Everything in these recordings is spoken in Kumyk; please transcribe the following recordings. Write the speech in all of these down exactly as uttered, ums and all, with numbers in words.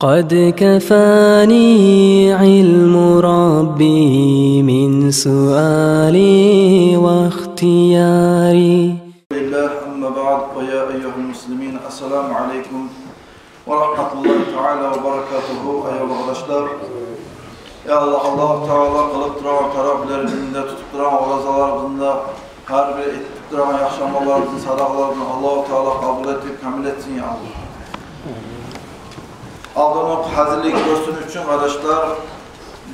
قد كفاني علم ربي من سؤالي واختياري. Бисмиллагь, амма баъд, ва я айюгьал муслимин, ассаламу алейкум ва рагьматуллагьи таала ва баракатугьу, аявлу къардашлар. Я Аллагь, Аллагьу Таала къылып турагъан таравигьлерибизни де, тутуп турагъан оразаларыбызны да, гьар бир этип турагъан яхшы амалларыбызны, садагъаларыбызны Аллагьу Таала къабул этип, камил этсин, я Аллагь. Алдан окъ гьазирлик гёрсюн учун, къардашлар,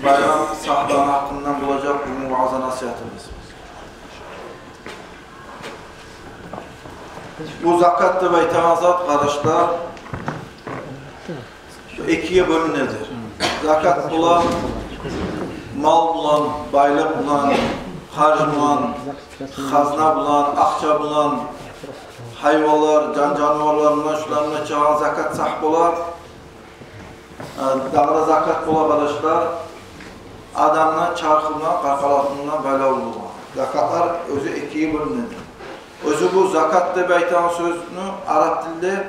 байрам сагьланы гьакъындан болажакъ бугюн ваъза-насигьатыбыз. Бу закат деп айтагъан зат, къардашлар, экиге бёлюнедир. Закат бола мал булан, байлыкъ булан, харж булан, хазна булан, акъча булан, гьайванлар, жан-жаныварлар булан, шулар булан чыгъагъан закат сагь бола. Э, дагъы да закат бола, къардашлар, адамны чархына, къаркъарасына байлавлу болгъан. Закатлар оьзю экиге бёлюнеди. Оьзю бу закат деп айтагъан сёзню араб тилде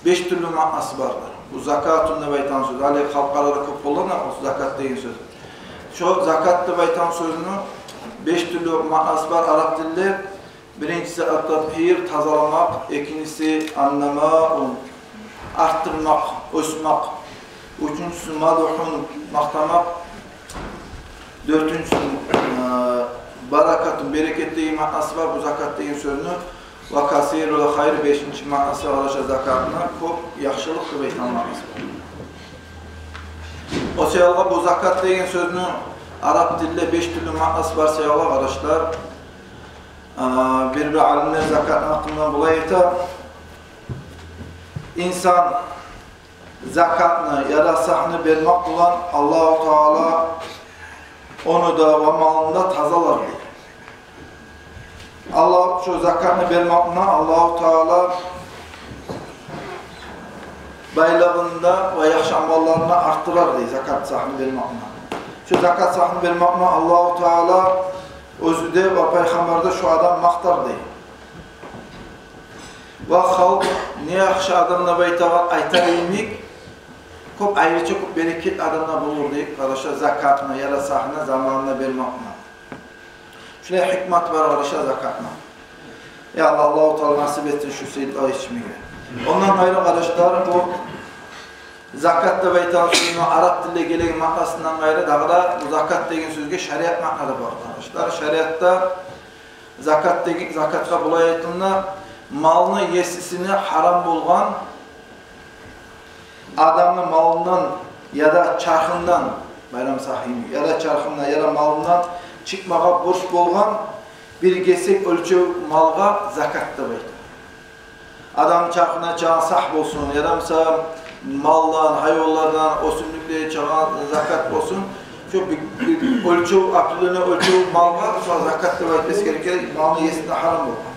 беш тюрлю маънасы бардыр. Бу закатун деп айтагъан сёз, гьали халкъ арада кёп къоллана о закат деген сёз. Шо закат деп айтагъан сёзню беш тюрлю маънасы бар араб тилде. Биринчиси ат-татгьир, тазаламакъ, экинчиси ан-намаъу, артдырмакъ, оьсмек, уьчюнчюсю мадгьун, макътамакъ, дёртюнчюсю, э, баракатун, берекет деген маънасы бар бу закат деген сёзню, ва касирул хайр, бешинчи маънасы, къардашлар, закатны кёп яхшылыкъ деп айтагъан маънасы бар. О саялгъа бу закат деген сёзню араб тилде беш тюрлю маънасы бар саялгъа, къардашлар, а, бир-бир алимлер закатны гьакъындан булай айта: инсан закатны яда сагьны бермек булан Аллагьу Таала ону да ва малын да тазалар, дей. Аллагь шо закатны бермек булан Аллагьу Таала байлыгъын да ва яхшы амалларын да артдырар, дей, закат сагьны бермек булан. Шо закат сагьны бермек булан Аллагьу Таала оьзю де ва пайхаммар да шо адамны макътар, дей. Ва халкъ не яхшы адам деп айтагъан, айтар йимик, кёп, айрыча кёп берекет адам да болур, дей, къардашлар, закатны яда сагьны заманында бермек булан. Шулай гьикмат бар, къардашлар, закатны. Я Аллагь, Аллагьу Таала насип этсин шу сыйлыкъгъа етишмеге. Ондан къайры, къардашлар, бу закат деп айтагъан сёзню араб тилде гелеген маънасындан къайры, дагъы да бу закат деген сёзге шариат маъна да бар, къардашлар. Шариатда закат деген, закатгъа булай айтылына: малны есисине гьарам болгъан, адамны малындан яда чархындан, байрам сагь йимик, яда чархындан, яда малындан чыкъмагъа борч болгъан бир гесек оьлчев малгъа закат деп айта. Адамны чархындан чыгъагъан сагь болсун, яда, мисал, малдан, гьайванлардан, оьсюмлюкден чыгъагъан закат болсун, шо бир, бир оьлчев, определённый оьлчев малгъа шо закат деп айтмасы герек, малны есисине гьарам болгъан.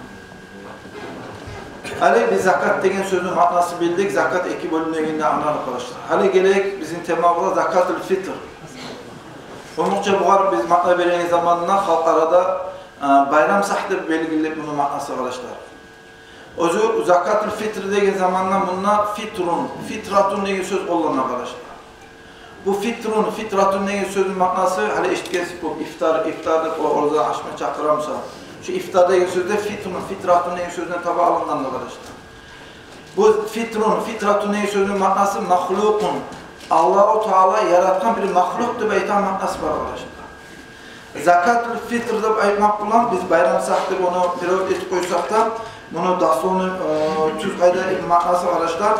Гьали биз закат деген сёзню маънасын билдик, закат эки бёлюнегенин англайыкъ, къардашлар. Гьали гелейик бизин темабызгъа, закатул фитр. Къумукъча бугъар биз маъна береген заманда халкъ арада, а, байрам сагь деп белгилейик муну маънасын, къардашлар. Оьзю закатул фитр деген заманда мунда фитрун, фитратун деген сёз къоллана, къардашлар. Бу фитрун, фитратун деген сёзню маънасы, гьали эшитгенсиз кёп, ифтар, ифтар деп, о ораза ачма чакъыра буса. Шу ифтар деген сёз де фитрун, фитратун деген сёзден таба алынгъан, къардашлар. Бу фитрун, фитратун деген сёзню маънасы махлукъун, Аллагьу Таала яратгъан бир махлукъ деп айтагъан маънасы бар, къардашлар. Закатул фитр деп айтмакъ булан биз байрам сагь деп ону перевод этип къойсакъ да, муну дословно, э, тюз къайда маънасы, къардашлар,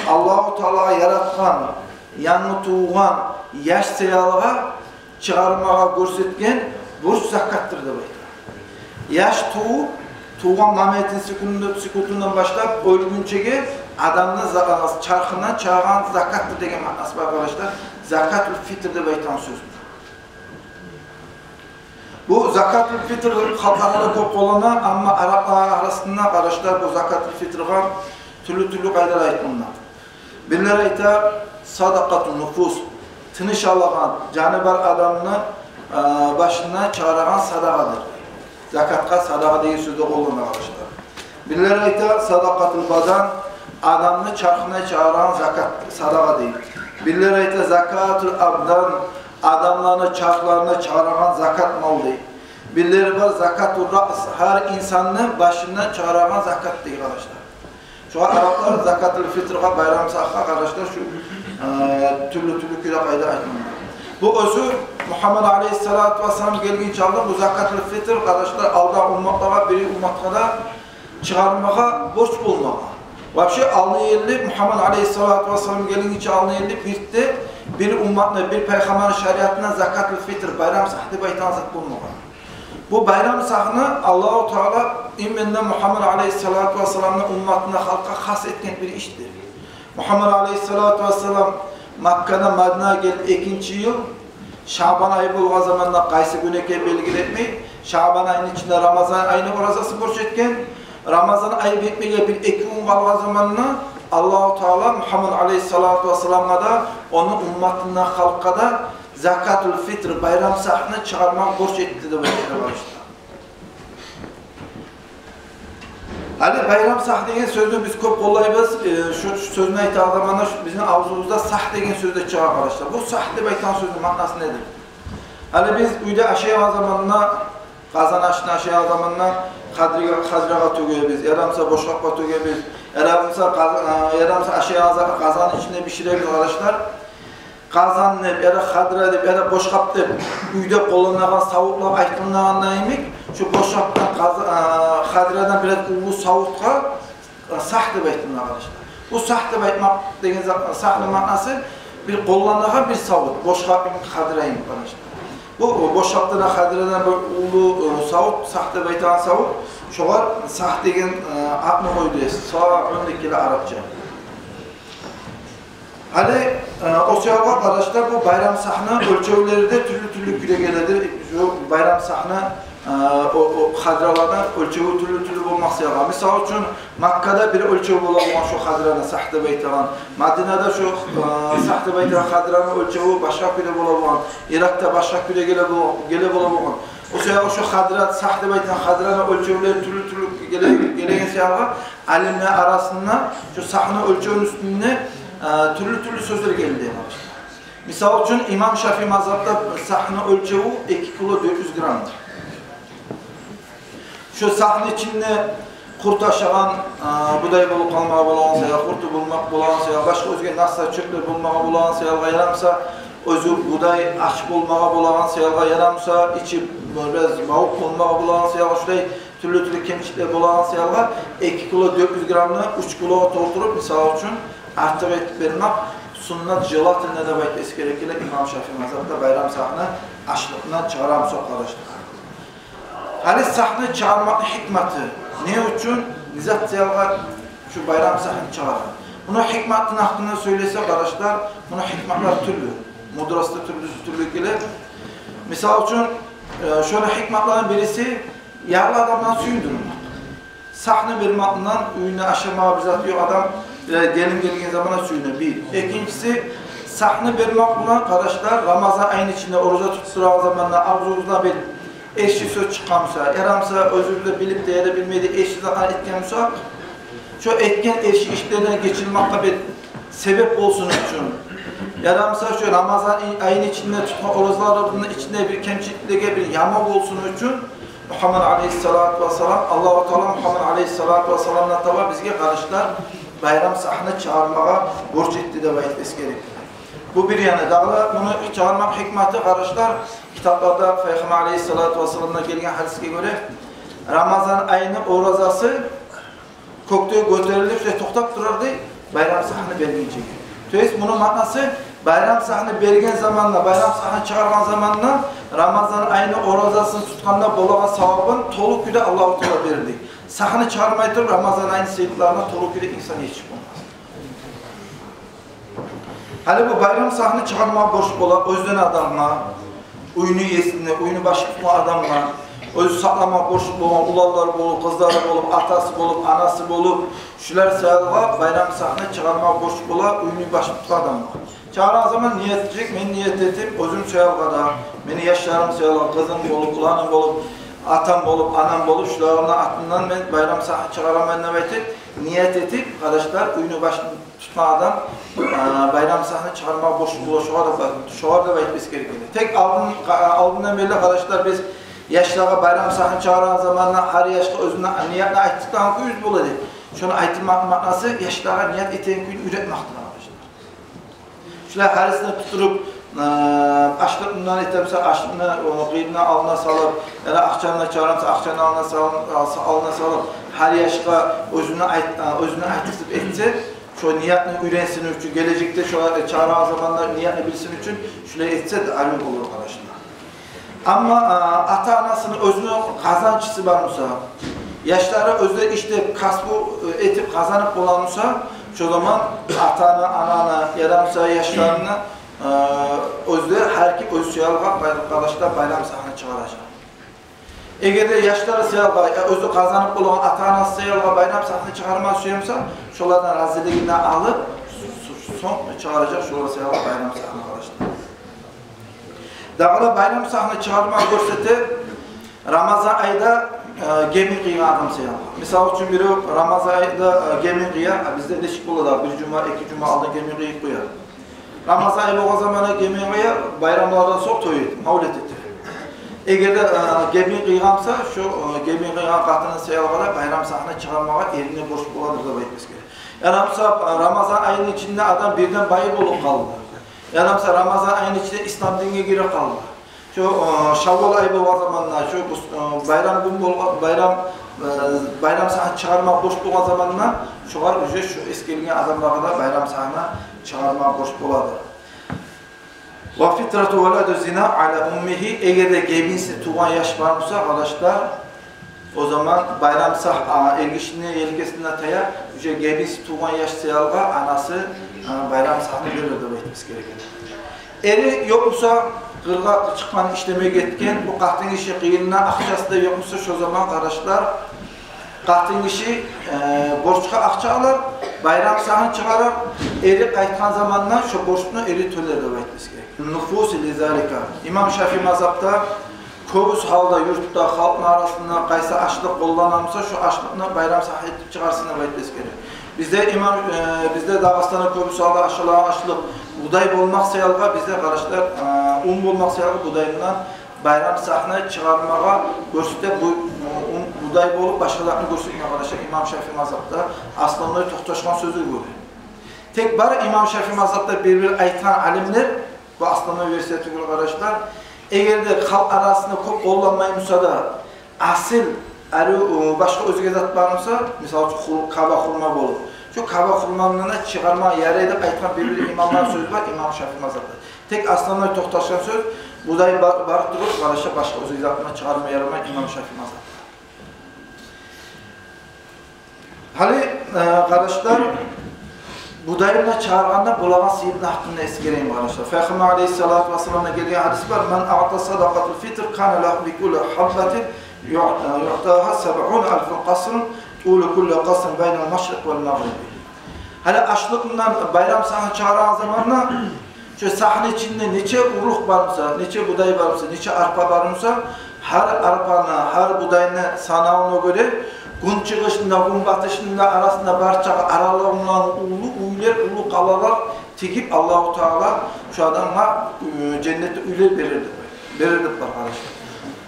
Аллагьу Таалагъа яратгъан янгы тувгъан яш саялгъа чыгъармагъа гёрсетген борч закатдыр деп айта. Яш тувуп, тувгъан моментин, секунду-, секундундан башлап оьлгюнчеге адамны за-, чархындан чыгъагъан закатдыр деген маънасы бар, къардашлар. Закатул фитр деп айтагъан сёз. Бу закатул фитр халкъ арада кёп къоллана, амма араплар арасында, къардашлар, бу закатул фитргъа тюрлю-тюрлю къайдалар айтылына. Бирлер айта, садакъатун нуфус, тыныш алагъан, жаны бар адамны, а, башына чыгъарагъан садагъадыр. Закатгъа садагъа деген сёз де къоллана, къардашлар. Бирлер айта, садакъатул бадан, Адамны чархына чыгъарагъан закат, садагъа дей. Бирлер айта закатул абдан, адамланы чархларына чыгъарагъан закат мал дей. Бирлер бар закатул раъс, гьар инсанны башындан чыгъарагъан закат дей, къардашлар. Шогъар араплар закатул фитргъа, байрам сагьгъа, къардашлар, шу, э, тюрлю-тюрлю кюйде къайда айтгъан. Бу оьзю Мугьаммад алейгьиссалату вассалам гелгинче алда бу закатул фитр, къардашлар, алда умматлагъа, бир умматгъа да чыгъармагъа борч болмагъан. Вообще, алны ерли, Мугьаммад алейгьиссалату вассалам гелгинче алны ерли бир де бир умматны, бир пайхаммарны шариатында закатул фитр, байрам сагь деп айтагъан зат болмагъан. Бу байрам сагьны Аллагьу Таала именно Мугьаммад алейгьиссалату вассаламны умматына, халкъгъа хас этген бир ишдир. Мугьаммад алейгьиссалату вассалам Маккадан Мадинагъа гелип экинчи йыл, Шаъбан ай болгъан заманда, къайсы гюн экен белгили этмей, Шаъбан айны ичинде Рамазан айны оразасын борч этген. Рамазан ай битмеге бир-эки гюн къалгъан заманда Аллагьу Таала Мугьаммад алейгьиссалату вассаламгъа да, ону умматына, халкъгъа да закатул фитр, байрам сагьны чыгъармагъа борч этди деп айта, къардашлар. Гьали байрам сагь деген сёзню биз кёп къоллайбыз. Э, шу, шу сёзню айтагъан заманда шу бизин авзубузда сагь деген сёз де чыгъа, къардашлар. Бу сагь деп айтагъан сёзню маънасы недир? Гьали биз уьйде ашайгъан заманда, къазан ашны ашайгъан заманда хадриге, хадирагъа тёгебиз, яда буса бошгъапгъа тёгебиз, яда буса къаз-, э, яда буса ашайгъан за-, къазанны ичинде биширебиз, къардашлар. Къазан деп, яда хадира деп, яда бошгъап деп уьйде къолланагъан савутлар айтылынагъанда йимик, шу бошгъапдан, къаз-, а, хадирадан бираз уллу савутгъа, а, сагь деп айтыла, къардашлар. Бу сагь деп айтмакъ деген за-, сагьны маънасы бир къолланагъан бир савут, бошгъап йимик, хадира йимик, къардашлар. Бу, о, бошгъапдан, хадирадан бир уллу, э, савут, сагь деп айтагъан савут, шогъар сагь деген, э, атны къойду, саъун деп геле арапча. Гьали, э, о саялгъа, къардашлар, бу байрам сагьны оьлчевлери де тюрлю-тюрлю кюйде геледир. Шу байрам сагьны, э, о, о хадираланы оьлчеви тюрлю-тюрлю болмакъ саялгъа. Мисал учун, Маккада бир оьлчев бола болгъан шу хадираны сагь деп айтагъан, Мадинада шу, э, сагь деп айтагъан хадираны оьлчеви башгъа кюйде бола болгъан, Иракъда башгъа кюйде геле бо-, геле бола болгъан. О саялгъа шу хадира, сагь деп айтагъан хадираны оьлчевлери тюрлю-тюрлю геле-, гелеген саялгъа, алимлер арасында шу сагьны оьлчевню уьстюнде, э, тюрлю-тюрлю сёзлер гелди. Мисал учун, имам Шафии мазгьабда сагьны оьлчеви эки кило дёрт юз граммдыр. Шу сагьны ичинде къурт ашагъан, э, будай болуп къалмагъа болагъан саялгъа, къурту болмакъ болагъан саялгъа, башгъа оьзге нас да, чёплер болмагъа болагъан саялгъа, яда буса оьзю будай ач болмагъа болагъан саялгъа, яда буса ичи бираз мавукъ болмагъа болагъан саялгъа, шулай тюрлю-тюрлю кемчиликлер болагъан саялгъа, эки кило дёрт юз граммны уьч килогъа толтуруп, мисал учун, артыкъ этип бермек суннат, желательно деп айтып эсгере геле имам Шафии мазгьабда байрам сагьны ашлыкъны чыгъара буса, къардашлар. Гьали сагьны чыгъармакъны гьикматы, не учун, не зат саялгъа шу байрам сагьны чыгъара? Муну гьикматыны гьакъында сёйлесе, къардашлар, муну гьикматлар тюрлю, мудрость да тюрлю, тюрлю геле. Мисал учун, э, шону гьикматларыны бириси, ярлы адамланы сююндюрмек. Сагьны бермек булан уьюнде ашамагъа бир зат ёкъ адам, э, гелин гелген заманда сююне, бир. Экинчиси, сагьны бермек булан, къардашлар, Рамазан айны ичинде ораза тутуп турагъан заманда авзугъуздан бир эрши сёз чыкъгъан буса, яда буса оьзюбюз де билип де, яда билмей де эрши зат этген бусакъ, шо этген эрши ишлерден гечилмекге бир себеп болсун учун, яда буса шо Рамазан ай-, айны ичинде тутгъан оразаларыбызны ичинде бир кемчиликлеге бир яма болсун учун, Мугьаммад алейгьиссалату вассалам, Аллагьу Таала Мугьаммад алейгьиссалату вассаламдан таба бизге, къардашлар, байрам сагьны чыгъармагъа борч этди деп айтып эсгере геле. Бу бир яны. Дагъы да муну чыгъармакъ гьикматы, къардашлар, китапларда Пайхаммар алейгьиссалату вассаламдан гелген гьадисге гёре, Рамазан айны оразасы кёкде гётерилип, шулай токътап турар дей, байрам сагьны бергинчеге. То есть, муну маънасы, байрам сагьны берген заманда, байрам сагьны чыгъаргъан заманда Рамазан айны оразасын тутгъанда болагъан савабын толу кюйде Аллагьу Таала берди. Сагьны чыгъармай туруп, Рамазан айны сыйлыкъларына толу кюйде инсан етишип болмас. Гьали бу байрам сагьны чыгъармагъа борч бола оьзден адамгъа, уьйню есине, уьйню башын тутгъан адамгъа, оьзю сакъламагъа борч болгъан уланлар болуп, къызлары болуп, атасы болуп, анасы болуп, шулар саялгъа байрам сагьны чыгъармагъа борч бола уьйню башын тутгъан адамгъа. Чыгъарагъан заман ниет этежек, мен ниет этип, оьзюм саялгъа да, мени яшларым саялгъа, къызым болуп, уланым болуп, атам болуп, анам болуп, шуланы атындан мен байрам сагьны чыгъараман деп айтып, Ният этип, къардашлар, уьйню башын тутгъан адам, а, байрам сагьны чыгъармагъа борчлу бола, шогъар да, шогъар да айтмасы герек эди. Тек алдын, а, алдындан берли, къардашлар, биз яшлагъа байрам сагьны чыгъарагъан заманда гьар яшгъа оьзюню ниятны айтдыртагъан кюйюбюз бола эди. Шону айтмакъ маънасы яшлагъа ният этеген кюйню уьйретмекдир, къардашлар. Шулай гьарисин тутдуруп, э, ашлыкъны этемсе, ашлыкъны, о, къыйынны алдына салып, яда акъчаны чыгъарамса, акъчаны алдына салып, алдына салып, гьар яшгъа оьзюню айт-, э, оьзюню айтдыртып этсе, шо ниятны уьйренсин учун, гележекде шо, э, чыгъарагъан заманда ниятны билсин учун, шулай этсе де арив болур, къардашлар. Амма, а, ата-анасыны оьзюню къазанчысы бар буса, яшлары оьзлери ишлеп, касбу, э, этип къазанып бола буса, шо заман атаны, ананы, яда буса яшларыны, э, оьзлери гьар ким оьзю саялгъа бай-, къардашлар, байрам сагьны чыгъаражакъ. Эгер де яшлары саялгъа, я оьзю къазанып болагъан ата-анасы саялгъа байрам сагьны чыгъарма сюе буса, шолардан разилигин алып, с-, с-, сонг чыгъаражакъ шолар саялгъа байрам сагьны, къардашлар. Дагъы да байрам сагьны чыгъармагъа гёрсете Рамазан айда, э, гебин къыйгъан адам саялгъа. Мисал учун, бирев Рамазан айда, э, гебин къыя, а бизде нечик бола дагъы, бир жума, эки жума алдын гебин къыйып къоя. Рамазан ай болгъан заманда гебин къыя, байрамлардан сонг той эте, мавлет эте. Эгер де, э, гебин къыйгъан буса, шо, э, гебин къыйгъан къатыны саялгъа да байрам сагьны чыгъармагъа эрине борч боладыр деп айтмасы герек. Яда буса, э, Рамазан айны ичинде адам бирден бай болуп къалды. Яда буса Рамазан айны ичинде ислам динге гирип къалды. Шо, э, шаввал ай болгъан заманда, шо бу, э, байрам гюн болгъан, байрам, э, байрам сагьны чыгъарма борч болгъан заманда, шогъар уже шо эсгерилген адамлагъа да байрам сагьны чыгъарма борч боладыр. Ва фитрату валади зина ала уммигьи, эгер де гебинси тувгъан яш бар буса, къардашлар, о заман байрам сагь, а, эргишини елкесине тая, уже гебинси тувгъан яш саялгъа анасы, а, байрам сагьны берер деп айтмасы герек. Эри ёкъ буса, къыргъа чыкъгъан, ишлеме гетген, бу къатын гиши къырыйында акъчасы да ёкъ буса, шо заман, къардашлар, къатын гиши, э, борчгъа акъча алар, байрам сагьны чыгъарар, эри къайтгъан заманда шо борчну эри тёлер деп айтмасы герек. Нуфуси ли залика. Имам Шафии мазгьабда кёбюсю гьалда юртда, халкъны арасында къайсы ашлыкъ къоллана буса, шо ашлыкъны байрам сагь этип чыгъарсын деп айтмасы герек. Бизде имам, э, бизде Дагъыстанда кёбюсю гьалда ашала ашлыкъ будай болмакъ саялгъа, бизде, къардашлар, э, ун болмакъ саялгъа, будайындан байрам сагьны чыгъармагъа гёрсете, бу, ун будай болуп, башгъа затны гёрсетмей, къардашлар, имам Шафии мазгьабда основной токъташгъан сёзю бу. Тек бар имам Шафии мазгьабда бир-бир айтгъан алимлер, бу основной версия тюгюл, къардашлар. Эгер де халкъ арасында кёп къолланмай буса да, асил, ари, о, башгъа оьзге зат бар буса, мисал учун, хур-, каба хурма болуп, шо каба хурманы да чыгъарма ярай деп айтгъан бир-бир имамланы сёзю бар, имам Шафии мазгьабда. Тек основной токъташгъан сёз, будай бар, барып туруп, къардашлар, башгъа оьзге затны чыгъарма ярамай имам Шафии мазгьабда. Гьали, э, къардашлар, будайны чыгъаргъанда болагъан сыйлыкъны гьакъында эсгерейим, къардашлар. Пайхаммар алейгьиссалату вассаламдан гелген гьадис бар: «Ман аъта садакъатал фитр, кана лагьу би кулли гьаббатин юъ-, э, юътагьа сабъуна алфа къасрин, тулу кулли къасрин байнал машрикъ вал магъриб». Гьали ашлыкъны, байрам сагьны чыгъарагъан заманда, шо сагьны ичинде нече уругъ бар буса, нече будай бар буса, нече арпа бар буса, гьар арпаны, гьар будайны санавуна гёре, гюн чыгъышны да, гюн батышны да арасында барчагъа аралыгъы булан уллу уьйлер, уллу къалалар тигип, Аллагьу Таала шо адамгъа, э, женнетде уьйлер берер деп, берер деп бар, къардашлар.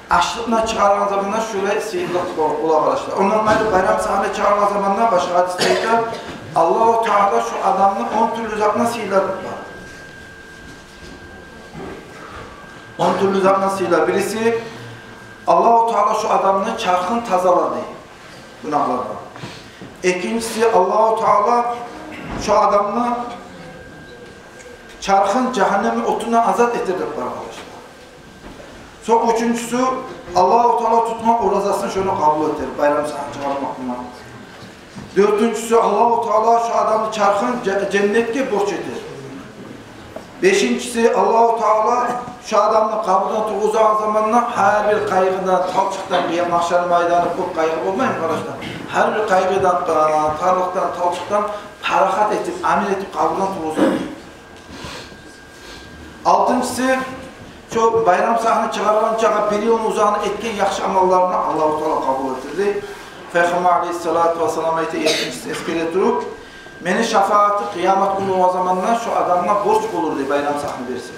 Ашлыкъны чыгъаргъан заманда шулай сыйлыкъ бол-, бола, къардашлар. Ондан къайры, байрам сагьны чыгъаргъан заманда башгъа гьадисде айта, Аллагьу Таала шо адамны он тюрлю затына сыйлар бар. Он тюрлю затына сыйлар. Бириси, Аллагьу Таала шо адамны чархын тазалар дей гюнагьлардан. Экинчиси, Аллагьу Таала шо адамны чархын жагьаннемни отундан азат этер деп бар, къардашлар. Сонг уьчюнчюсю, Аллагьу Таала тутгъан оразасын шону къабул этер, байрам сагьны чыгъармакъ булан. Дёртюнчюсю, Аллагьу Таала шо адамны чархын же-, женнетге борч этер. Бешинчиси, Аллагьу Таала шо адамны къабурдан тургъузагъан заманда гьар бир къайгъыдан, талчыкъдан, къыямат, магьшар майданы кёп къайгъы болмаймы, къардашлар? Гьар бир къайгъыдан, а, тарлыкъдан, талчыкъдан парахат этип, амин этип къабурдан тургъузар. Алтынчысы, шо байрам сагьны чыгъаргъан чагъы бир йылны узагъына этген яхшы амалларын Аллагьу Таала къабул этер дей. Пайхаммар алейгьиссалату вассалам айта, еттинчисин эсгере туруп: «Мени шафагьатым къыямат гюн болгъан заманда шо адамгъа борч болур», – дей, байрам сагьны берсе.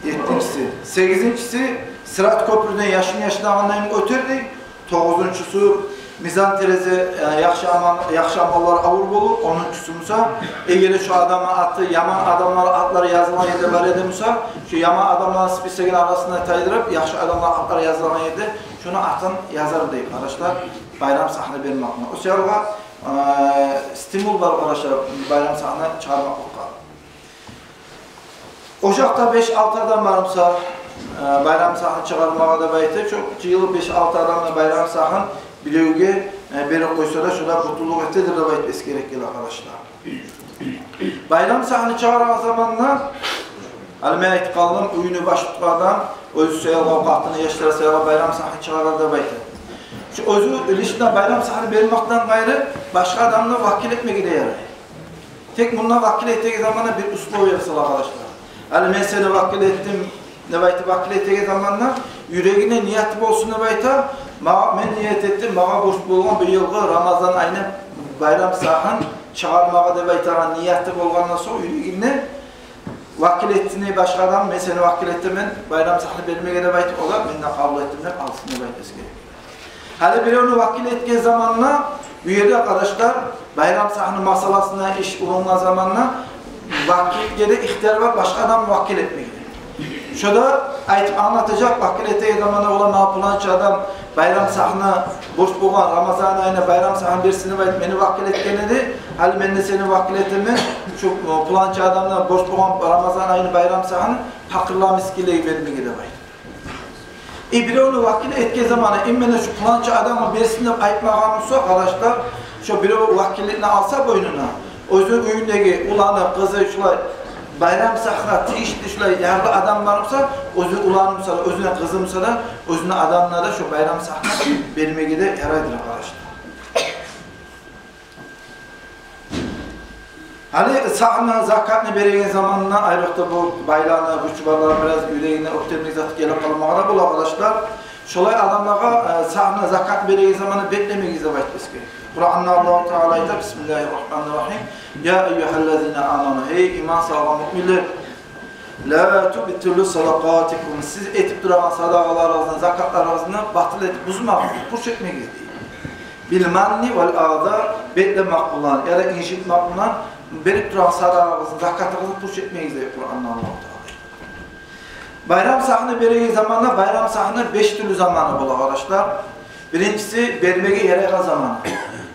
Еттинчиси. Сегизинчиси, Сырат кёпюрден яшын-яшынагъандай оьтер, дей. Тогъузунчусу, мизан терезе, э, яхшы амал, яхшы амаллар авур болур. Онунчусу буса, эгер шо адамны аты яман адамлар атлары язылгъан ерде бар эди буса, шо яман адамланы списогун арасына тайдырып, яхшы адамлар атлары язылгъан ерде шону атын язар, дей, къардашлар, байрам сагьны бермекни. О саялы, э, стимул бар, къардашлар, байрам сагьны чыгъармакълыкъгъа. Ожакъда беш-алты адам бар буса, э, байрам сагьны чыгъармагъа деп айтып, шо йылы беш-алты адамны байрам сагьын биревге, э, берип къойса да, шо да къутуллукъ этедир деп айтып эсгермеге герек, къардашлар. Байрам сагьны чыгъарагъан заманда, гьали мен айтып къалдым, уьюню баш тутгъан адам оьзю саялы, къатыны, яшлары саялы байрам сагьны чыгъарар деп айта. Шо оьзю лично байрам сагьны бермекден къайры, башгъа адамны вакил этмеге де ярай. Тек мунда вакил этеген заманда бир условие сала, къардашлар. Гьали мен сени вакил этдим деп айтып, вакил этеген заманда юрегинде нияты болсун деп айта: «Магъа, мен ният этдим магъа борч болгъан бу йылгъы Рамазан айны байрам сагьын чыгъармагъа», – деп айтагъан нияты болгъандан сонг юрегинде, вакил этсин башгъа адам, «Мен сени вакил этдим, мен байрам сагьны бермеге», – деп айтып, о да «Мен де къабул этдим» деп алсын деп айтып эсгере. Гьали биревню вакил этген заманда, бу ерде, къардашлар, байрам сагьны масъаласына иш урунгъан заманда, вакилге де ихтияр бар башгъа адамны вакил этмеге. Шо да айтып англатажакъ, вакил этеген заманда: «Улан, магъа пуланча адам байрам сагьны, борч болгъан Рамазан айны байрам сагьын берсин деп айтып, мени вакил этген эди. Гьали мен де сени вакил этемен, шо, о, пуланча адамны борч болгъан Рамазан айны байрам сагьын пакъырлагъа, мискинлеге бермеге», – деп айтып. Э, биревню вакил этген заманда, именно шо пуланча адамгъа берсин деп айтмагъан буса, къардашлар, шо бирев вакилликни алса бойнуна, оьзюню уьюндеги уланы, къызы, шулай байрам сагьгъа тийишли шулай ярлы адам бар буса, оьзюню уланы буса да, оьзюню къызы буса да, оьзюню адамына да шо байрам сагьны бермеге де ярайдыр, къардашлар. Гьали сагьны, закатны береген заманына, айрокъда бу байланы, гючю барланы бираз юрегине оьктемлик зат гелип къалмагъа да бола, къардашлар. Шолай адамлагъа, э, сагьны, закатны береген заманына беклемегиз деп айтып эсгере. Къуранда Аллагьу Таала айта: «Бисмиллагьи ррагьмани ррагьим. Я айюгьаллазина аману, гьей иман салгъан муъминлер, ла тубтилу садакъатикум, сиз этип турагъан садагъаларыгъызны, закатларыгъызны батыл этип, бузмагъыз, пуч этмегиз», – дей. «Бил манни вал аза, беклемек булан яда инжитмек булан берип турагъан садагъагъызны, закатыгъызны пуч этмегиз», – дей Къуранда Аллагьу Таала. Байрам сагьны береген заманда, байрам сагьны беш тюрлю заманы бола, къардашлар. Биринчиси, бермеге ярайгъан заманы.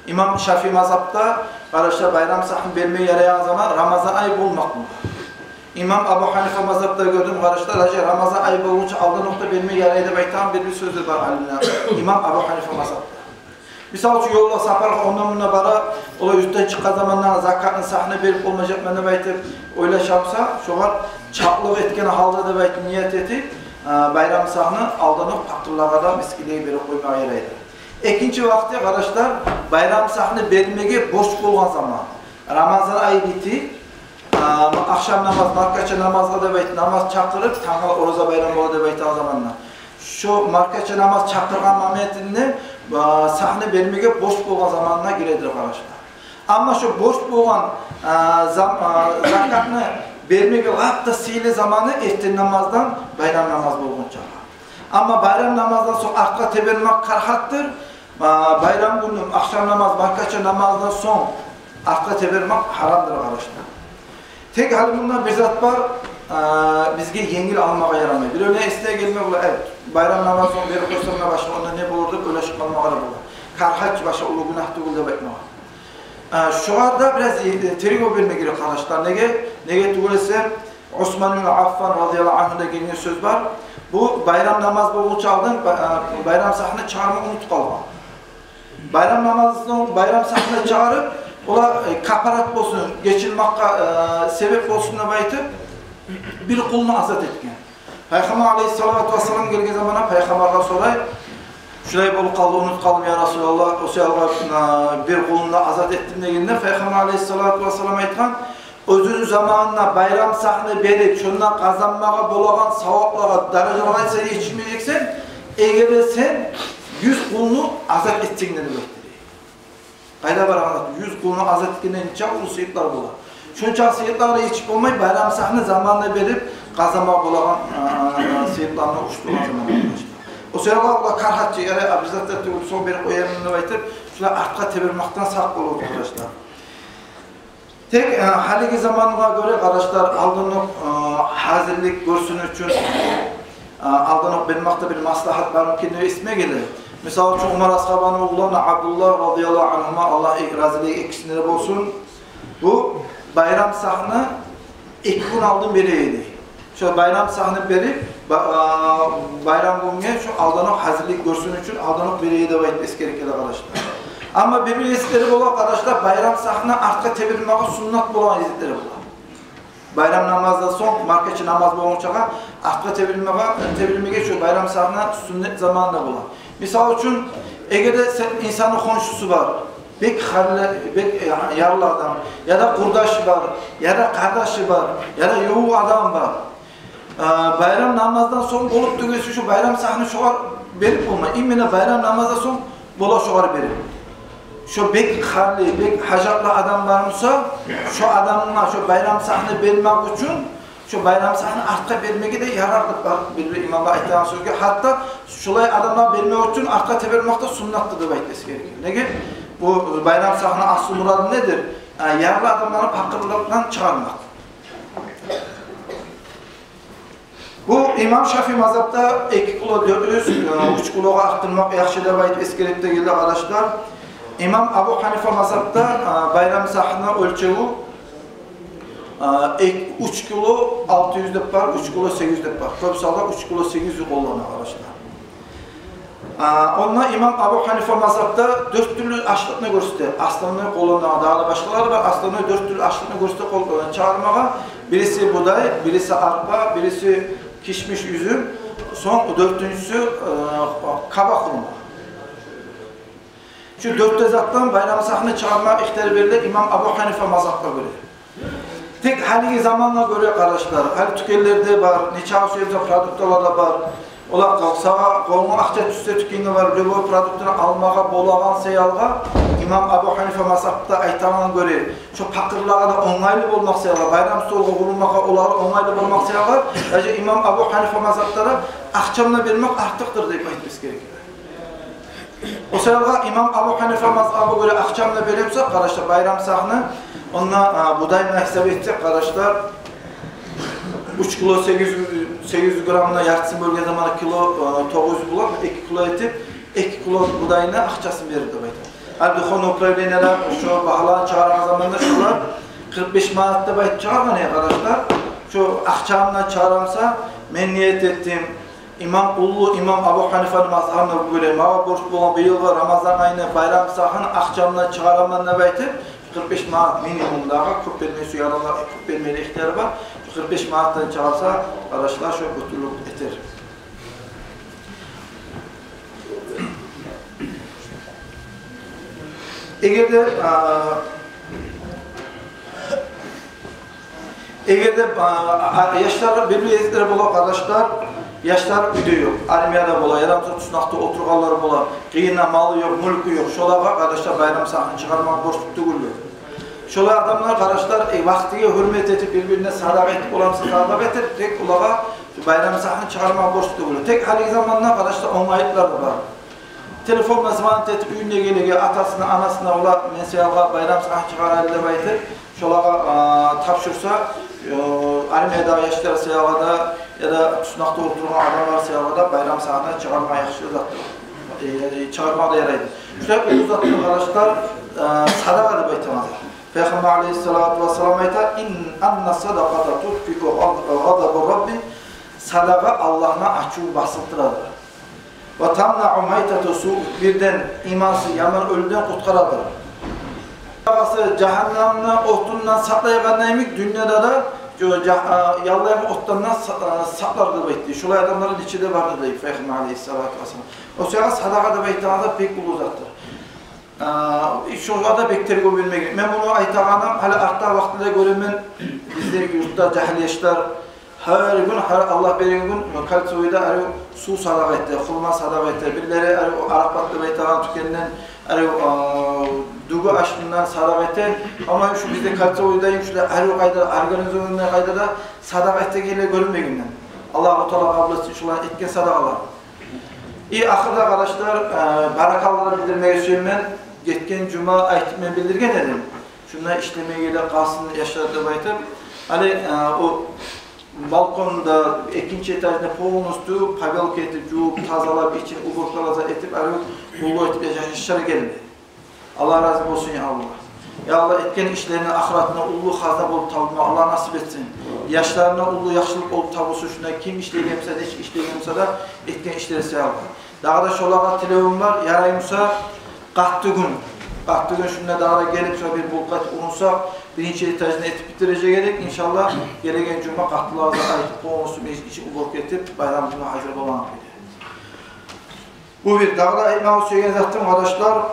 Имам Шафии мазгьапда, къардашлар, байрам сагьны бермеге ярайгъан заман Рамазан ай болмакъ бола. Имам Абу Гьанифа мазгьапда гёрдюм, къардашлар, даже Рамазан ай болгъунча алданокъда бермеге ярай деп айтагъан бир-бир сёзлер бар алимлер. Имам Абу Гьанифа мазгьапда. Мисал учун, ёлда, сапаргъа, ондан-мундан бара, олай юртдан чыкъгъан заманда закатны, сагьны берип болмажакъман деп айтып ойлаша буса, шогъар чакълыкъ этген гьалда деп айтып ният этип, э, байрам сагьны алданокъ пакъырлагъа да, мискинлеге берип къоймагъа ярайды. Экинчи вакъти, къардашлар, байрам сагьны бермеге борч болгъан заман. Рамазан ай битип, а, ахшам намаз, маркача намазгъа деп айтып намаз чакъырып, тангала ораза байрам бола деп айтагъан заманда, шо маркача намаз чакъыргъан моментинде, а, сагьны бермеге борч болгъан заманына гиредир, къардашлар. Амма шо борч болгъан, а, зам-, а, закатны бермеге лап да сыйлы заманы эртен намаздан байрам намаз болгъунчагъа. Амма байрам намаздан сонг артгъа тебермек карагьатдыр. А, байрам гюнню ахшам намаз, маркача намаздан сонг артгъа тебермек гьарамдыр, къардашлар. Тек гьали мунда бир зат бар, а, бизге енгил алмагъа ярамай. Биревлени эсине гелме бола, э, байрам намаздан сонг берип къойсам да башгъа, онда не болур деп ойлашып къалмагъа да бола. Карагьат чы, башгъа уллу гюнагь тюгюл деп айтмагъа. А, шогъар да бираз, э, тергев берме герек, къардашлар. Неге? Неге тюгюл эсе, Усман ибн Аффан радияллагьу аньгьудан гелген сёз бар. Бу байрам намаз болгъунча алдын ба-, а, байрам сагьны чыгъарма унутуп къалгъан. Байрам намаздан сонг байрам сагьны чыгъарып, олар, э, капарат болсун, гечилмекге, э, себеп болсун деп айтып, бир къулну азат этген. Пайхаммар алейгьиссалату вассалам гелген заманда Пайхаммаргъа сорай: «Шулай болуп къалды, унутуп къалдым, я Расулаллагь, о саялы, э, бир къулну да азат этдим», – дегенде, Пайхаммар алейгьиссалату вассалам айтгъан: «Оьзюню заманында байрам сагьны берип, шондан къазанмагъа болагъан саваплагъа, даражалагъа сен етишмежексен, эгер де сен Юз къулну азат этсенг де деп айтды. Къайда барагъан зат? Юз къулну азат этгенде нече уллу сыйлыкълар бола. Шонча сыйлыкълар да етишип болмай, байрамсагьны заманына берип, къазанма болагъан, а, сыйлыкъланы уштургъан заман, къардашлар. О себепли олар карагьатчы, яра, а, бир зат да тюгюл, сонг берип къоярман деп айтып, шулай артгъа тебермекден сакъ болугъуз, къардашлар. Тек, э, гьалиги замангъа гёре, къардашлар, алданокъ, э, гьазирлик гёрсюн учун, э, алданокъ бермекде бир маслагьат бармы экен деп эсиме геле. Мисал учун, Умар асгьабаны оглу Абдуллагь радияллагьу ангьума, Аллагь разилиги экисине де болсун, бу байрамсагьны эки гюн алдын бере эди. Шо байрамсагьны берип, ба-, а, байрам гюнге шо алданокъ гьазирлик гёрсюн учун алданокъ бере эди деп айтып эсгере геле, къардашлар. Амма бир-бир гьадислери бола, къардашлар, байрамсагьны артгъа тебермеге суннат болагъан гьадислери бола. Байрам намаздан сонг, маркачы намаз болгъунчагъа артгъа тебермеге, тебермеге шо байрамсагьны суннат заманы да бола. Мисал учун, эгер де сени инсанны хоншусу бар, бек гьаллы, бек, э, ярлы адам, яда къурдашы бар, яда къардашы бар, яда ювукъ адам бар. Э, байрам намаздан сонг болуп тюгюл, шо байрамсагьны шогъар берип болмай. Именно байрам намаздан сонг бола шогъар берип. Шо бек гьаллы, бек гьажатлы адам бар буса, шо адамгъа шо байрамсагьны бермек учун, шо байрамсагьны артгъа бермеге де ярар деп бар бир-бир имамлар айтагъан сёзге. Гьатта шолай адамгъа бермек учун артгъа тебермек де суннатдыр деп айтып эсгере геле. Неге? Бу байрамсагьны аслу мурады недир? А, ярлы адамланы пакъырлыкъдан чыгъармакъ. Бу имам Шафии мазгьапда эки кило дёрт юз, э, уьч килогъа артдырмакъ яхшы деп айтып эсгере де геле, къардашлар. Имам Абу Гьанифа мазгьапда, э, байрамсагьны оьлчеви, э, эк-, уьч кило алты юз деп бар, уьч кило сегиз юз деп бар. Кёбюсю алар уьч кило сегиз юз къоллана, къардашлар. А, онда имам Абу Гьанифа мазгьапда дёрт тюрлю ашлыкъны гёрсете. Основной къоллана, дагъы да башгъалары бар. Основной дёрт тюрлю ашлыкъны гёрсете къол-, э, чыгъармагъа. Бириси будай, бириси арпа, бириси кишмиш, уьзюм, сонг дёртюнчюсю, э, каба хурма. Шу дёрт де затдан байрамсагьны чыгъарма ихтияр бериле имам Абу Гьанифа мазгьапгъа гёре. Тек гьалиги замангъа гёре, къардашлар, гьали тюкенлерде бар, нечакъы сюйсе продукталар да бар. Олар къалса, къолунга акъча тюшсе, тюкенге барып, любой продуктаны алмагъа болагъан саялгъа, имам Абу Гьанифа мазгьапда айтагъангъа гёре, шо пакъырлагъа да онгайлы болмакъ саялгъа, байрам столгъа къурулмагъа олагъа онгайлы болмакъ саялгъа, даже имам Абу Гьанифа мазгьапда да акъчаны бермек артыкъдыр деп айтмасы герек. О саялгъа имам Абу Гьанифа мазгьабына гёре акъчаны беремсе, къардашлар, байрамсагьны, онда, а, будай булан гьисап этсек, къардашлар, уьч кило сегиз юз, сегиз юз граммны яртысын бёлген заманда кило, а, тогъуз юз бола, эки кило этип, эки кило будайны акъчасын берир деп айта. Гьали духовный управлениелер шо багьаланы чыгъаргъан заманда шолар къыркъ беш манат деп айтып чыгъаргъан, э, къардашлар. Шо акъчаны чыгъарамса, мен ният этдим, имам, уллу имам Абу Гьанифаны мазгьабына гёре, магъа борч болгъан быйылгъы Рамазан айны байрамсагьын акъчамдан чыгъараман деп айтып, къыркъ беш манат минимум, дагъы кёп бермеге сюеген адамлар, кёп бермеге ихтияры бар. Шу къыркъ беш манатдан чыгъарса, къардашлар, шо гётюрюлюп этер. Эгер де, а, Эгер де, а, а, яшлар, бир-бир гезиклер бола, къардашлар, яшлар уьйде ёкъ, армияда бола, яда туснакъда олтургъанлар бола, къырыйында малы ёкъ, мюлкю ёкъ, шолагъа, къардашлар, байрамсагьны чыгъармагъа борчлу тюгюлдюр. Шолай адамлар, къардашлар, э, вакътиге гьюрмет этип, бир-бирине садагъа этип боламса, садагъа этер, тек олагъа шу байрамсагьны чыгъармагъа борчлу тюгюлдюр. Тек гьалиги заманда, къардашлар, онгайлыкълар бар. Телефондан звонить этип, уьюне гелеген атасына, анасына, олар мен саялгъа байрамсагьны чыгъарайлы деп айтып, шолагъа, а, тапшурса, э, армиядагъы яшлар саялгъа да, яда туснакъда олтургъан адамлар саялгъа да байрамсагьны чыгъарма яхшы затдыр. Э, чыгъарма да ярайды. Шулай уллу затдыр, къардашлар, э, садагъа деп айтамыз. Пайхаммар алейгьиссалату вассалам айта: «Ин анна садакъата тутфиу гъад-, гъадаба Рабби». Садагъа Аллагьны ачувун басылтырадыр. «Ва тамнаъу майтата су», бирден имансыз яман оьлюден къутгъарадыр. Садагъасы жагьаннамны отундан сакълайгъан йимик, дюньяда да жа-, жа-, а, яллайгъан отдан да са-, а, сакълар деп айтды. Шолай адамлар нече де бардыр дей Пайхаммар алейгьиссалату вассалам. О саялы садагъа деп айтагъан зат бек уллу затдыр. А, шогъар да бек тергев бермеге герек. Мен муну айтагъаным, гьали артда вакътиде гёремен, бизде юртда жагьил яшлар, Гьар гюн, гьар Аллагь берген гюн кольцевойда арив сув садагъа эте, хурма садагъа эте, бирлери арив Арапат деп айтагъан тюкенден арив, а, дюгю ашындан садагъа эте. Амма шу бизде кольцевойда, шулай арив къайда, организованный къайдада садагъа этегенлер гёрюнмегенден. Аллагьу Таала къабул этсин шулар этген садагъалар. И ахырда, къардашлар, э, баракалла билдирмеге сюемен. Гетген жума айтып мен билдирген эдим. Шунда ишлемеге де къалсын яшлар деп айтып. Гьали, э, о балконда экинчи этажны полностью побёлка этип, жувуп, тазалап, ичин уборкалар этип, арив уллу этип яшар гелди. Аллагь рази болсун, я Аллагь. Я Аллагь, этген ишлерине ахыратына уллу хазна болуп табулма Аллагь насип этсин. Яшларына уллу яхшылыкъ болуп табулсун шунда, ким ишлеген буса, нечик ишлеген буса да, этген ишлери саялы. Дагъы да шолагъа тилевюм бар, ярай буса, къатты гюн, къатты гюн шунда дагъы да гелип, шо бир булкъат урунса, биринчи этажны этип битирежек эдик, иншаллагь, гелеген жума къаттылагъа да айтып, полностью межит ичин уборка этип, байрам гюнге гьазир болагъан эди. Бу бир. Дагъы да айтмагъа сюеген затым, къардашлар,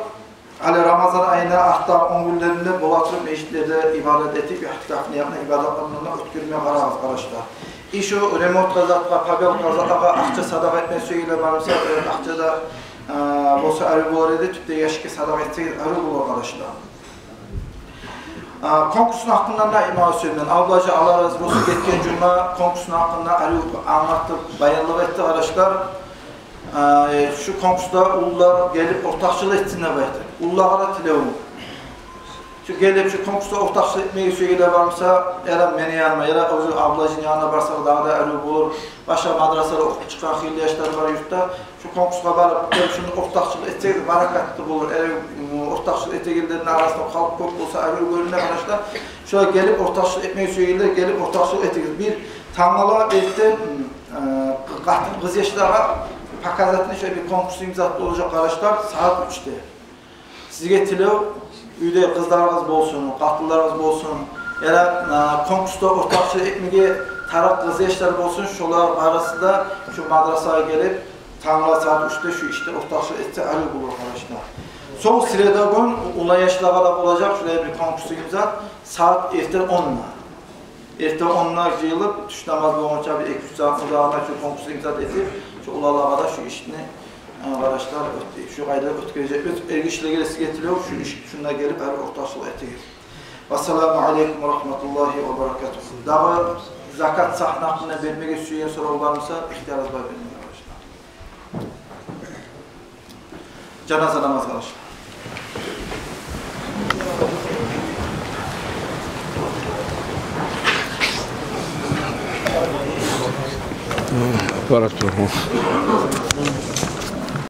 гьали Рамазан айына артдагъы он гюнлеринде бола туруп межитлерде ибадат этип, иътикаф ниятына ибадатларын оьтгерме къарагъыз, къардашлар. И шу ремонтгъа, затгъа, побёлкагъа, затлагъа акъча садагъа этме сюегенлер бар буса, э, акъча да, э, болса арив болар эди, тюпдеги яшикге садагъа этсегиз арив болар, къардашлар. А, конкурсну гьакъындан да айтмагъа сюемен. Абдулгьажи, Аллагь рази болсун, гетген жума конкурсну гьакъында арив англатып, баянлыкъ этди, къардашлар. А, э, шу конкурсда уллулар гелип ортакъчылыкъ этсин деп айтып. Уллулагъа да тилевюм. Шу гелип шу конкурсда ортакъчылыкъ этмеге сюегенлер бар буса, яда мени яныма, яда оьзю Абдулгьажини янына барса, дагъы да арив болур. Башгъа мадрасада охуп чыкъгъан хыйлы яшлар бар юртда. Шу конкурсгъа барып, гелип шунда ортакъчылыкъ этсегиз, баракатлы болур. Эгер, м, ортакъчылыкъ этегенлерни арасында халкъ кёп болса, арив гёрюнер, къардашлар. Шолай гелип ортакъчылыкъ этмеге сюегенлер, гелип ортакъчылыкъ этигиз. Бир тангала эртен, м, э, къатын-къыз яшлагъа показательный шолай бир конкурс имзат болажакъ, къардашлар, сагьат уьчде. Сизге тилев, уьйде къызларыгъыз болсун, къатынларыгъыз болсун, яда, а, конкурсда ортакъчылыкъ этмеге тарыкъ къыз яшлар болсун, шолар барысы да шу мадрасагъа гелип, тангала сагьат уьчде шу ишде ортакъчылыкъ этсе, арив болур, къардашлар. Сонг среда гюн улан яшлагъа да болажакъ шулай бир конкурс имзат, сагьат эртен онда. Эртен онда жыйылып, тюш намаз болгъунча бир эки-уьч сагьатны узагъына шу конкурс имзат этип, шу уланлагъа да шу ишни, э, къардашлар, оьт-, шу къайда оьтгережекбиз. Эргишилеге де сизге тилев, шу иш, шунда гелип, гьар ортакъчылыкъ этигиз. Вассаламу алейкум ва рагьматуллагьи ва баракатугь. Дагъы закат сагьны гьакъында бермеге сюеген сорав бар буса, ихтиярыгъыз бар бермеге, къардашлар. Жаназа намаз, къардашлар. Баракаллагь.